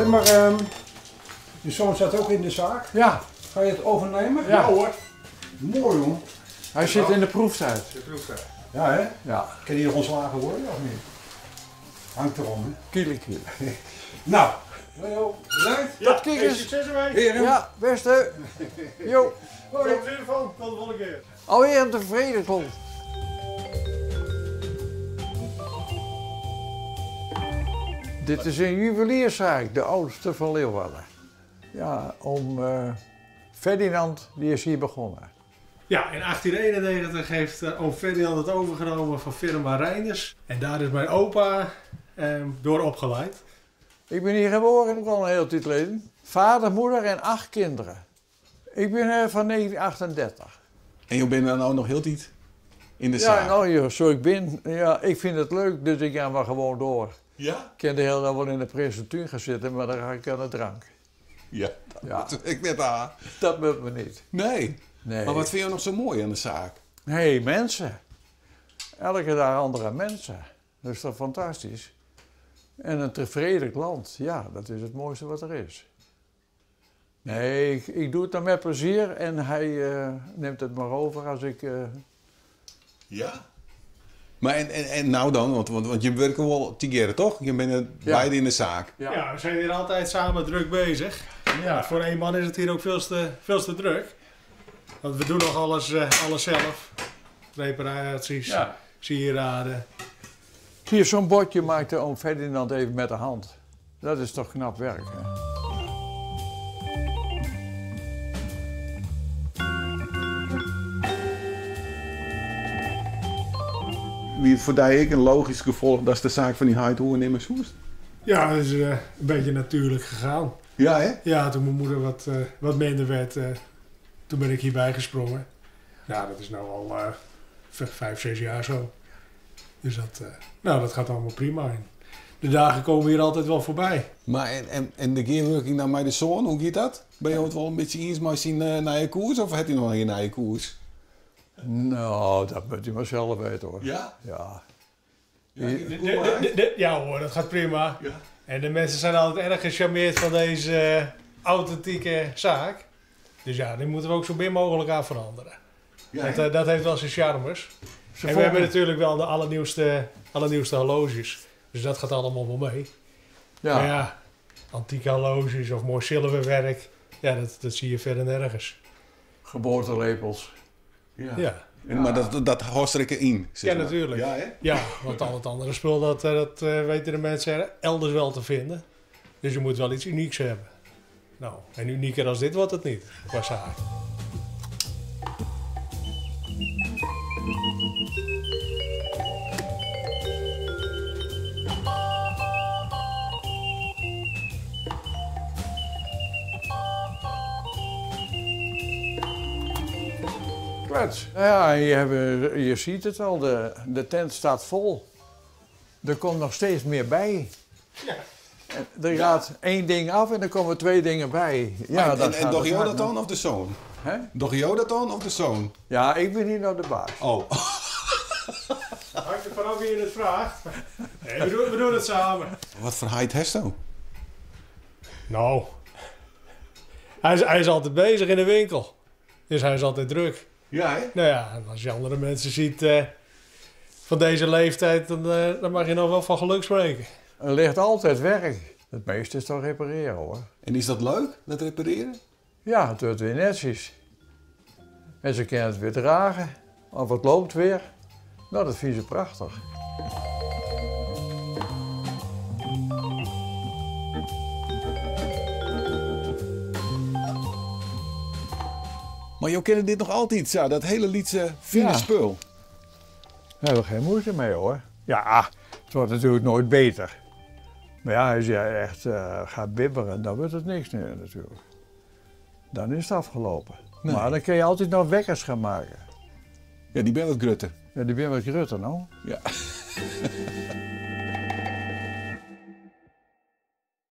Hé, maar ehm, je zoon zat ook in de zaak. Ja. Ga je het overnemen? Ja. hoor. Mooi hoor. Hij zit in de proeftijd. De proeftijd. Ja hè? Ja. Kan die nog ontslagen worden of niet? Hangt erom hè? Kiele kiele. Nou, Leo, bedankt. Ja, Tot kijk hey, eens. succes ermee. Heren. Ja, beste. Jo. Tot de van. Tot de volgende keer. Alweer een tevreden klant. Dit is een juwelierszaak, de oudste van Leeuwarden. Ja, om Ferdinand, die is hier begonnen. Ja, in 1891 heeft oom Ferdinand het overgenomen van firma Reinders. En daar is mijn opa door opgeleid. Ik ben hier geboren, ook al een heel tijd geleden. Vader, moeder en 8 kinderen. Ik ben van 1938. En je bent dan ook nog heel tijd in de Ja, zaak? nou joh, zo ik ben. Ja, ik vind het leuk, dus ik ga maar gewoon door. Ja? Ik kan de hele dag wel in de Prinsentuin gaan zitten, maar dan ga ik aan de drank. Ja, Ja. dat ik net aan. Dat moet me niet. Nee. Nee. Maar wat vind je nog zo mooi aan de zaak? Nee, mensen. Elke dag andere mensen. Dat is toch fantastisch? En een tevreden klant, ja, dat is het mooiste wat er is. Nee, ik doe het dan met plezier en hij neemt het maar over als ik... Ja? Maar en nou dan, want je werkt wel 10 keer toch? Je bent Ja. beide in de zaak. Ja. Ja, we zijn hier altijd samen druk bezig. Ja. Voor één man is het hier ook veel te druk. Want we doen nog alles zelf. Reparaties, Ja. sieraden. Hier, zo'n bordje maakte oom Ferdinand even met de hand. Dat is toch knap werk, hè? Wie het voor die ik een logisch gevolg, dat is de zaak van die Haidhoer en Immers Soest. Ja, dat is een beetje natuurlijk gegaan. Ja, hè? Ja, toen mijn moeder wat minder werd, toen ben ik hierbij gesprongen. Nou, dat is nou al 5, 6 jaar zo. Dus dat gaat allemaal prima. En de dagen komen hier altijd wel voorbij. Maar en de gearworking naar mij de zoon, hoe gaat dat? Ben je het wel een beetje eens met zijn naar je koers of heeft hij nog een naar je koers? Nou, dat moet hij maar zelf weten, hoor. Ja? Ja. Ja hoor, dat gaat prima. Ja. En de mensen zijn altijd erg gecharmeerd van deze authentieke zaak. Dus ja, die moeten we ook zo min mogelijk aan veranderen. Ja, Want, dat heeft wel zijn charmes. Ze En we hebben volgen- natuurlijk wel de allernieuwste horloges. Dus dat gaat allemaal wel mee. Ja. Maar ja, antieke horloges of mooi zilverwerk. Ja, dat zie je verder nergens. Geboortelepels. Ja. Ja. En, maar dat hoort er in, zeg Ja, maar. natuurlijk. Ja, hè? Ja, want al het andere spul, dat weten de mensen elders wel te vinden. Dus je moet wel iets unieks hebben. Nou, en unieker als dit wordt het niet, qua zaak. Klets. Ja, je ziet het al, de tent staat vol. Er komt nog steeds meer bij. Ja. En er gaat 1 ding af en er komen 2 dingen bij. Ja, Maar dat en gaat doe het je hard, dat hoor. dan of de zoon? Hè? Doe je dat dan of de zoon? Ja, ik ben hier nou de baas. Oh. Hangt er vanaf wie je het vraagt. Nee, we doen het samen. Wat voor heid heeft zo? Nou, hij is altijd bezig in de winkel. Dus hij is altijd druk. Ja, hè? Nou ja, en als je andere mensen ziet van deze leeftijd, dan mag je nog wel van geluk spreken. Er ligt altijd werk. Het meeste is toch repareren, hoor. En is dat leuk, dat repareren? Ja, het wordt weer netjes. En ze kunnen het weer dragen. Of het loopt weer. Nou, dat vinden ze prachtig. Maar jou kennen dit nog altijd, zo, dat hele lietse fine Ja. spul. Daar hebben we geen moeite mee, hoor. Ja, het wordt natuurlijk nooit beter. Maar ja, als je echt gaat bibberen, dan wordt het niks meer natuurlijk. Dan is het afgelopen. Nee. Maar dan kun je altijd nog wekkers gaan maken. Ja, die ben wat grutter. Ja, die ben wat grutter, nou. Ja.